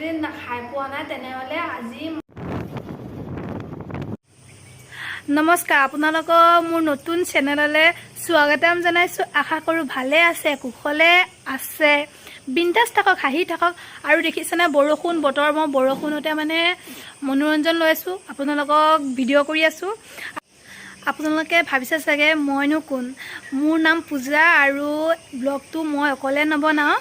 যদি খাই পোৱা নাই, তেনেহ'লে আজি নমস্কাৰ, আপোনালোকৰ মোৰ নতুন চেনেললৈ স্বাগতম জনাইছোঁ। আশা কৰোঁ ভালে আছে, কুশলে আছে, বিন্দাছ থাকক, হাঁহি থাকক। আৰু দেখিছেনে বৰষুণ বতৰ, মই বৰষুণতে মানে মনোৰঞ্জন লৈ আছোঁ, আপোনালোকক ভিডিঅ' কৰি আছোঁ। আপোনালোকে ভাবিছে চাগে মইনো কোন? মোৰ নাম পূজা আৰু ব্লগটো মই অকলে নবনাওঁ,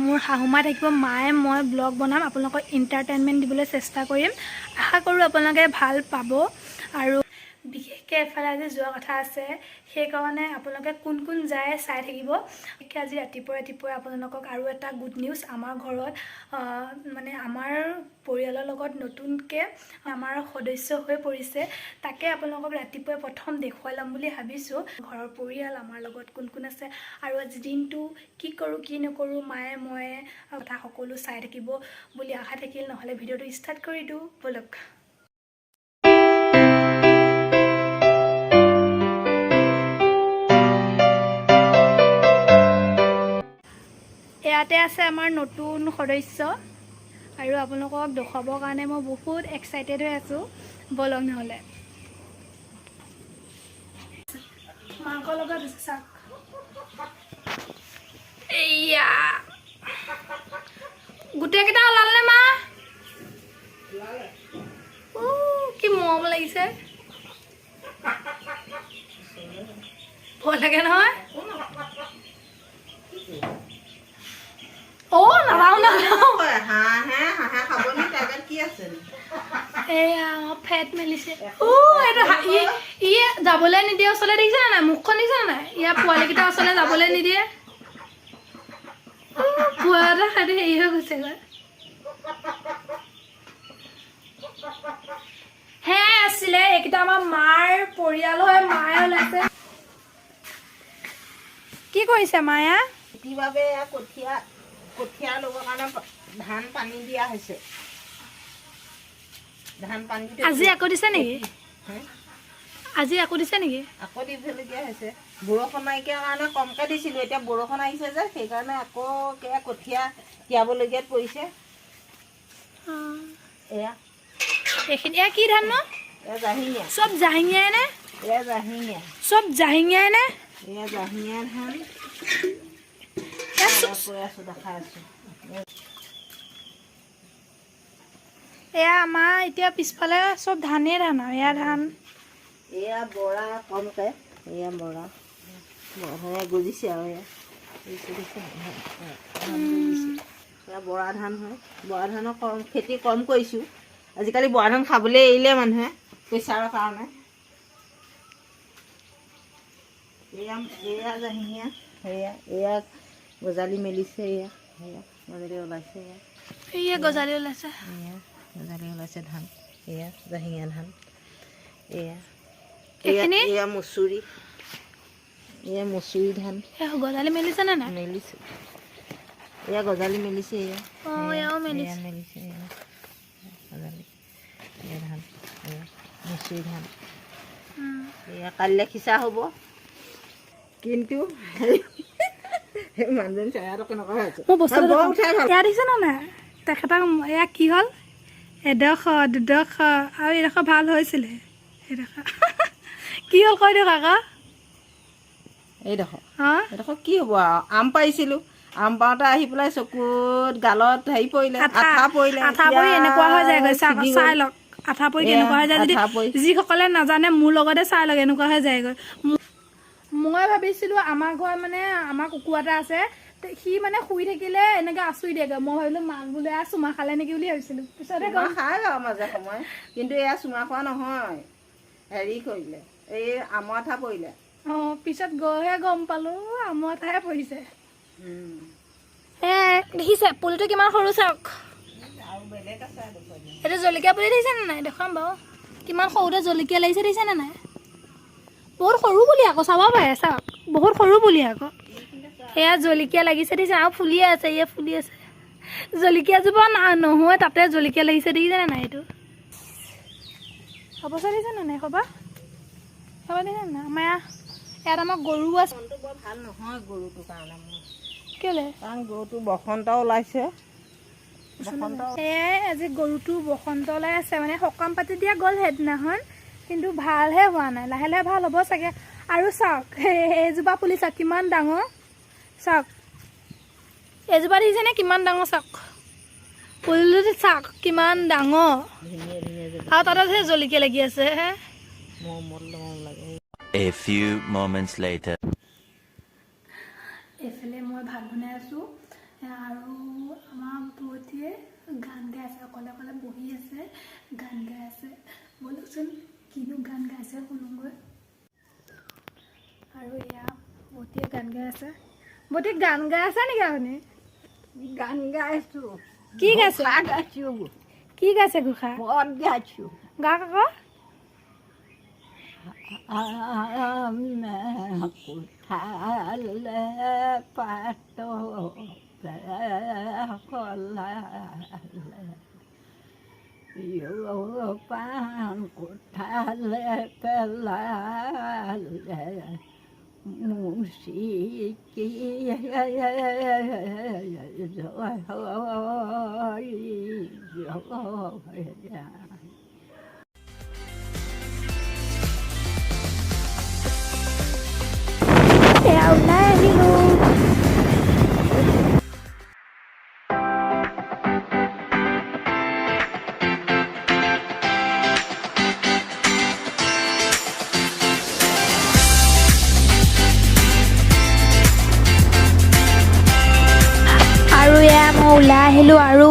মোৰ শাহুমা থাকিব। মায়ে মই ব্লগ বনাম, আপোনালোকক এণ্টাৰটেইনমেণ্ট দিবলৈ চেষ্টা কৰিম। আশা কৰোঁ আপোনালোকে ভাল পাব। আৰু বিশেষকৈ এফালে আজি যোৱা কথা আছে, সেইকাৰণে আপোনালোকে কোন কোন যায় চাই থাকিব। বিশেষকৈ আজি ৰাতিপুৱা ৰাতিপুৱাই আপোনালোকক আৰু এটা গুড নিউজ, আমাৰ ঘৰত মানে আমাৰ পৰিয়ালৰ লগত নতুনকৈ আমাৰ সদস্য হৈ পৰিছে। তাকে আপোনালোকক ৰাতিপুৱাই প্ৰথম দেখুৱাই ল'ম বুলি ভাবিছোঁ। ঘৰৰ পৰিয়াল আমাৰ লগত কোন কোন আছে আৰু আজি দিনটো কি কৰোঁ কি নকৰোঁ মায়ে ময়ে কথা সকলো চাই থাকিব বুলি আশা থাকিল। নহ'লে ভিডিঅ'টো ষ্টাৰ্ট কৰি দিওঁ ব'লক। ইয়াতে আছে আমাৰ নতুন সদস্য আৰু আপোনালোকক দেখুৱাবৰ কাৰণে মই বহুত এক্সাইটেড হৈ আছোঁ। ব'লক নহ'লে। মাংসৰ লগত আছে চাওক। এইয়া গোটেইকেইটা ওলালে মা। উ, কি মৰম লাগিছে। ভয় লাগে নহয়। অ' নাযাওঁ নাযাওঁ। হাঁহে হাঁহে খাব নি? তাৰ কি আছে? এয়া ফেট মেলিছে। ও এইটো ই যাবলৈ নিদিয়ে ওচৰলৈ, দেখিছে নাই মুখখন? দেখিছে নাই ইয়াৰ পোৱালিকেইটা ওচৰলৈ যাবলৈ নিদিয়ে। পোৱা এটা খাই হেৰি হৈ গৈছেগৈ। সেয়াই আছিলে, এইকেইটা আমাৰ মাৰ পৰিয়াল হয়। মায়ে ওলাইছে। কি কৰিছে মায়া? খেতিৰ বাবে এয়া কঠীয়া কঠীয়া ল'বৰ কাৰণে ধান পানী দিয়া হৈছে। ধান পানী দি আজি আকৌ দিছে নেকি? হে? আজি আকৌ দিছে নেকি? আকৌ দিবলগীয়া হৈছে। বৰষুণ নাইকিয়া কাৰণে কমকৈ দিছিলোঁ, এতিয়া বৰষুণ আহিছে যে, সেইকাৰণে আকৌ এয়া কঠীয়া তিয়াবলগীয়াত পৰিছে। এয়া এইখিনি এয়া কি ধান ন? এয়া জাহিঙীয়া। চব জাহিঙীয়াই নে? এয়া জাহিঙীয়া। চব জাহিঙীয়াই নে? এয়া জাহিঙীয়া ধান। এয়া কৈ আছোঁ, দেখাই আছোঁ। এয়া আমাৰ এতিয়া পিছফালে চব ধানেই ধান আৰু এয়া ধান। এয়া বৰা কমকৈ, এয়া বৰা বৰা গজিছে আৰু এয়া গজিছে, দেখিছে নাই? ধান গজিছে। এয়া বৰা ধান হয়। বৰা ধানৰ কম খেতি কম কৰিছোঁ। আজিকালি বৰা ধান খাবলৈ এৰিলে মানুহে পইচাৰ কাৰণে। এয়া এয়া জাহিঙীয়া, এয়া এয়া গজালি মেলিছে। এয়া এয়া গজালি ওলাইছে। এয়া এয়া গজালি ওলাইছে। এয়া গজালি ওলাইছে ধান। এয়া জাহিঙীয়া ধান। এয়া এয়া এইখিনি? এয়া মচুৰি, এয়া মচুৰি ধান। এয়া গজালি মেলিছে নে নাই? মেলিছে, এয়া গজালি মেলিছে এয়া। অঁ, এয়াও মেলিছে। এয়া মেলিছে, এয়া গজালি, এয়া ধান, এয়া মচুৰি ধান। এয়া কাইলৈ সিঁচা হ'ব। কিন্তু সেই মানুহজন চেহেৰাটো কেনেকুৱা হৈছে? মোৰ বস্তু বৰ উঠাই ভাল। এয়া দেখিছে নে নাই তেখেতক? এয়া কি হ'ল, এডোখৰ দুডোখৰ আৰু এইডোখৰ ভাল হৈছিলে। এইডোখৰ কি হ'ল কৈ দিয়ক আকৌ। এইডোখৰ? অঁ। এইডোখৰ কি হ'ব আৰু, আম পাৰিছিলোঁ। আম পাওঁতে আহি পেলাই চকুত গালত হেৰি পৰিলে, আঠা পৰিলে। আঠা পৰি এনেকুৱা হৈ যায়গৈ। চাওক, ছিগি গ'ল। চাই লওক, আঠা পৰি এয়া, কেনেকুৱা হৈ যায়। যদি আঠা পৰি। যিসকলে নাজানে মোৰ লগতে চাই লওক, এনেকুৱা হৈ যায়গৈ। মই ভাবিছিলোঁ আমাৰ ঘৰত মানে আমাৰ কুকুৰ এটা আছে, সি মানে শুই থাকিলে এনেকে আঁচুৰি দিয়েগৈ। মই ভাবিলোঁ মাক বোলে চুমা খালে নেকি বুলি ভাবিছিলোঁ, পিছতহে চুমা গম খাই বাৰু মাজে সময়ে, কিন্তু এয়া চুমা খোৱা নহয়, হেৰি কৰিলে, এই আমৰ আঠা পৰিলে। অঁ, পিছত গৈহে গম পালোঁ আমৰ আঠাহে পৰিছে। এ দেখিছে পুলিটো কিমান সৰু, চাওক। আৰু বেলেগ আছে দেখুৱাই দিম। এইটো জলকীয়া পুলি, দেখিছে নে নাই? দেখুৱাম বাৰু। কিমান সৰুতে জলকীয়া লাগিছে, দেখিছে নে নাই? বহুত সৰু পুলি আকৌ, চাব পাৰে, চাওক, বহুত সৰু পুলি আকৌ। এয়া জলকীয়া লাগিছে, দেখিছে? আৰু ফুলিয়ে আছে, এয়া ফুলি আছে। জলকীয়াজোপা না নহয়, তাতে জলকীয়া লাগিছে, দেখিছে নে নাই? এইটো অৱস্থা দেখিছে নে নাই? ক'বা চাবা, দেখিছে নে নাই? আমাৰ ইয়াত আমাৰ গৰু আছে। মনটো বৰ ভাল নহয় গৰুটোৰ কাৰণে মোৰ। কেলে? কাৰণ গৰুটো বসন্ত ওলাইছে। বসন্ত। এয়াই আজি গৰুটো বসন্ত ওলাই আছে, মানে সকাম পাতি দিয়া গ'ল সেইদিনাখন, কিন্তু ভালহে হোৱা নাই, লাহে লাহে ভাল হ'ব চাগে। আৰু চাওক এইজোপা পুলি চাওক কিমান ডাঙৰ, চাওক এইজোপা দেখিছেনে কিমান ডাঙৰ, চাওক পুলিটো চাওক কিমান ডাঙৰ। ধুনীয়া ধুনীয়া। আৰু তাতে সেই জলকীয়া লাগি আছে হে। মৰম লাগে। A few moments later. এইফালে মই ভাত বনাই আছোঁ আৰু আমাৰ বৌটিয়ে গান গাই আছে, অকলে অকলে বহি আছে, গান গাই আছে। ব'লকচোন কিনো গান গাইছে শুনোগৈ। আৰু এয়া বৌটিয়ে গান গাই আছে। বৌটি গান গাই আছে নেকি আপুনি? গান গাইছো। কি গাইছে? ঘোষা গাইছো। কি গাইছে ঘোষা? পদ গাইছো। গাওক আকৌ। কোঠালে পাত সলালে, পান কোঠালে পেলালে, মুচিকি জয় জয়। এয়া ওলাই আহিলোঁ। আৰু এয়া মই ওলাই আহিলোঁ আৰু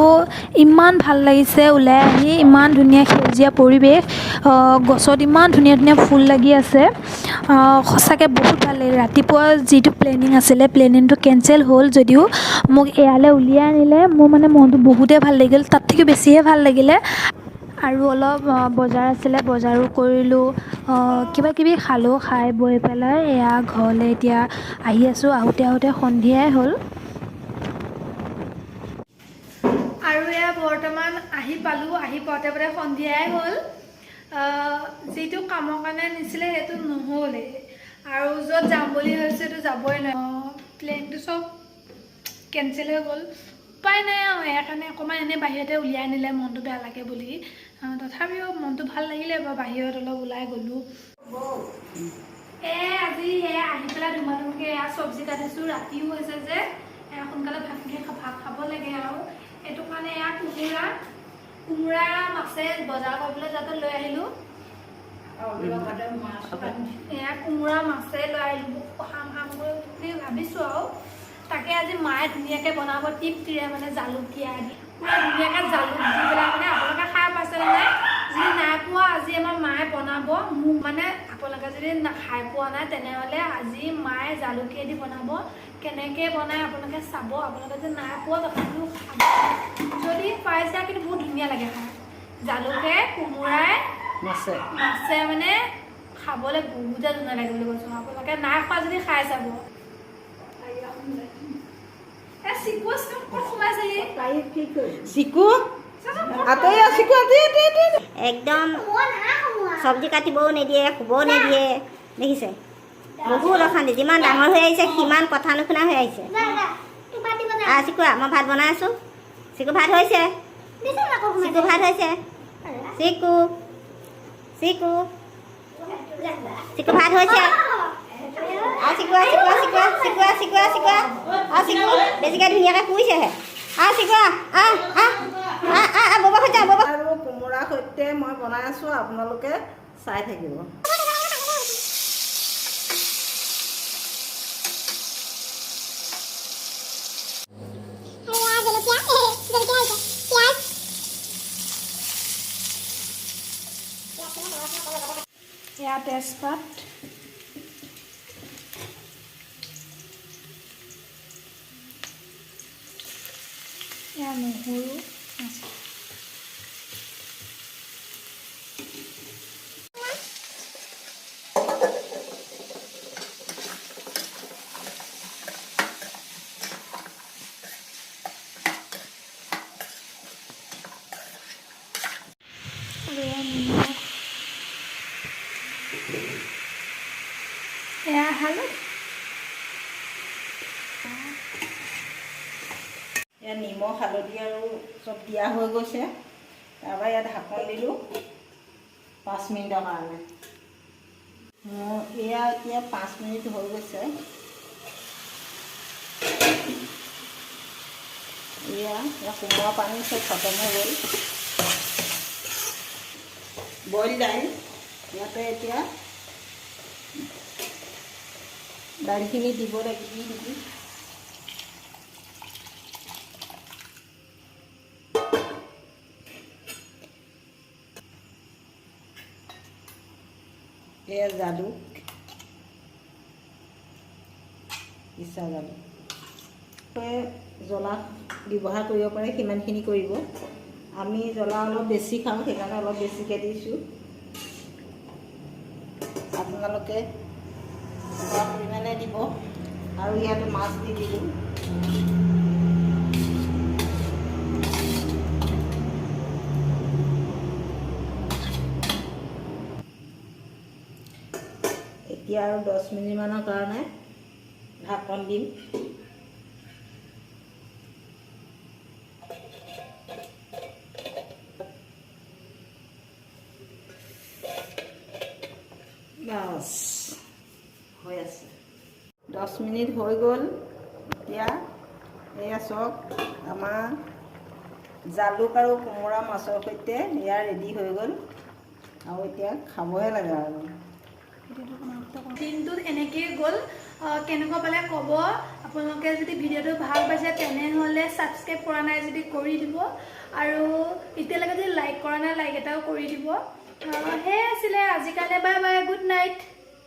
ইমান ভাল লাগিছে ওলাই আহি, ইমান ধুনীয়া সেউজীয়া পৰিৱেশ, গছত ইমান ধুনীয়া ধুনীয়া ফুল লাগি আছে, সঁচাকৈ বহুত ভাল লাগিলে। ৰাতিপুৱা যিটো প্লেনিং আছিলে প্লেনিংটো কেঞ্চেল হ'ল যদিও মোক ইয়ালৈ উলিয়াই আনিলে, মোৰ মানে মনটো বহুতেই ভাল লাগিল, তাত থাকি বেছিহে ভাল লাগিলে। আৰু অলপ বজাৰ আছিলে, বজাৰো কৰিলোঁ, কিবা কিবি খালোঁ, খাই বৈ পেলাই এয়া ঘৰলৈ এতিয়া আহি আছোঁ। আহোঁতে আহোঁতে সন্ধিয়াই হ'ল। আৰু এয়া বৰ্তমান আহি পালোঁ, আহি পাওঁতে পাওঁতে সন্ধিয়াই হ'ল। যিটো কামৰ কাৰণে নিছিলে সেইটো নহ'লেই, আৰু য'ত যাম বুলি ভাবিছোঁ সেইটো যাবই নোৱাৰে, প্লেনটো চব কেঞ্চেল হৈ গ'ল, উপায় নাই আৰু। সেইকাৰণে অকণমান এনেই বাহিৰতে উলিয়াই আনিলে মনটো বেয়া লাগে বুলি, তথাপিও মনটো ভাল লাগিলে বাৰু, বাহিৰত অলপ ওলাই গ'লোঁ। এই আজি সেয়া আহি পেলাই ধুমা ধুমকৈ এয়া চব্জি কাটিছোঁ, ৰাতিও হৈছে যে এয়া সোনকালে ভাতখিনি ভাত খাব লাগে আৰু সেইটো কাৰণে এয়া কোমোৰা মাছে বজাৰ কৰিবলৈ যাওঁতে লৈ আহিলোঁ। এয়া কোমোৰা মাছে লৈ আহিলোঁ, খাম খাম বুলি ভাবিছোঁ আৰু তাকে আজি মায়ে ধুনীয়াকৈ বনাব তৃপ্তিৰে, মানে জালুকীয়া দি পুৰা ধুনীয়াকৈ জালুক দি পেলাই। মানে আপোনালোকে খাই পাইছেনে নাই? যদি নাই পোৱা আজি আমাৰ মায়ে বনাব। মোক মানে আপোনালোকে যদি খাই পোৱা নাই তেনেহ'লে আজি মায়ে জালুকীয়া দি বনাব, কেনেকৈ বনায় আপোনালোকে চাব। আপোনালোকে যদি নাই পোৱা তথাপিও খাব, যদি পাইছে কিন্তু বহুত ধুনীয়া লাগে খাই। জালুকে কোমোৰাই মাছে মাছে মানে খাবলৈ বহুতে ধুনীয়া লাগে বুলি কৈছোঁ। আপোনালোকে নাই খোৱা যদি খাই চাব। চিকু আঁতৰি আহ, চিকু আঁতৰি আঁতৰি আঁতৰি। একদম চব্জি কাটিবও নিদিয়ে, শুবও নিদিয়ে, দেখিছে বহুত অশান্তি। যিমান ডাঙৰ হৈ আহিছে সিমান কথা নুশুনা হৈ আহিছে। আহ চিকু আহ, মই ভাত বনাই আছোঁ। চিকু ভাত হৈছে, চিকু ভাত হৈছে, চিকু চিকু চিকু ভাত হৈছে। আহ চিকু আহ, চিকু আহ, চিকু আহ, চিকু আহ, চিকু আহ, চিকু আহ, আহ চিকু বেছিকৈ ধুনীয়াকৈ শুইছেহে। আহ চিকু আহ, আহ আহ আহ আহ আহ ববা হৈ যা ববা। আৰু কোমোৰা সৈতে মই বনাই আছোঁ, আপোনালোকে চাই থাকিব। এয়া তেজপাত, এয়া নহৰু আছে। আৰু এয়া নিমখ, এয়া হালধি। এয়া নিমখ, হালধি আৰু চব দিয়া হৈ গৈছে। তাৰপৰা ইয়াত ঢাকন দিলোঁ 5 মিনিটৰ কাৰণে। মোৰ এয়া এতিয়া 5 মিনিট হৈ গৈছে। এয়া কোমোৰা পানী চব খতম হৈ গ'ল। বইল দাইল ইয়াতে এতিয়া দাইলখিনি দিব লাগিব, দি দিবি। এয়া জালুক, পিছা জালুক। জ্বলা ব্যৱহাৰ কৰিব পাৰে, সিমানখিনি কৰিব। আমি জ্বলা অলপ বেছি খাওঁ, সেইকাৰণে অলপ বেছিকৈ দিছোঁ। আপোনালোকে খোৱা পৰিমাণে দিব। আৰু ইয়াত মাছ দি দিলোঁ। এতিয়া আৰু 10 মিনিটমানৰ কাৰণে ঢাকন দিম। বাছ, হৈ আছে। 10 মিনিট হৈ গ'ল। এতিয়া এয়া চাওক, আমাৰ জালুক আৰু কোমোৰা মাছৰ সৈতে এয়া ৰেডি হৈ গ'ল আৰু এতিয়া খাবহে লাগে আৰু। দিনটোত এনেকেই গ'ল। কেনেকুৱা পালে ক'ব আপোনালোকে। যদি ভিডিঅ'টো ভাল পাইছে, তেনেহ'লে ছাবস্ক্ৰাইব কৰা নাই যদি কৰি দিব আৰু এতিয়ালৈকে যদি লাইক কৰা নাই, লাইক এটাও কৰি দিব। সেয়াই আছিলে আজিৰ কাৰণে। Bye bye, good night.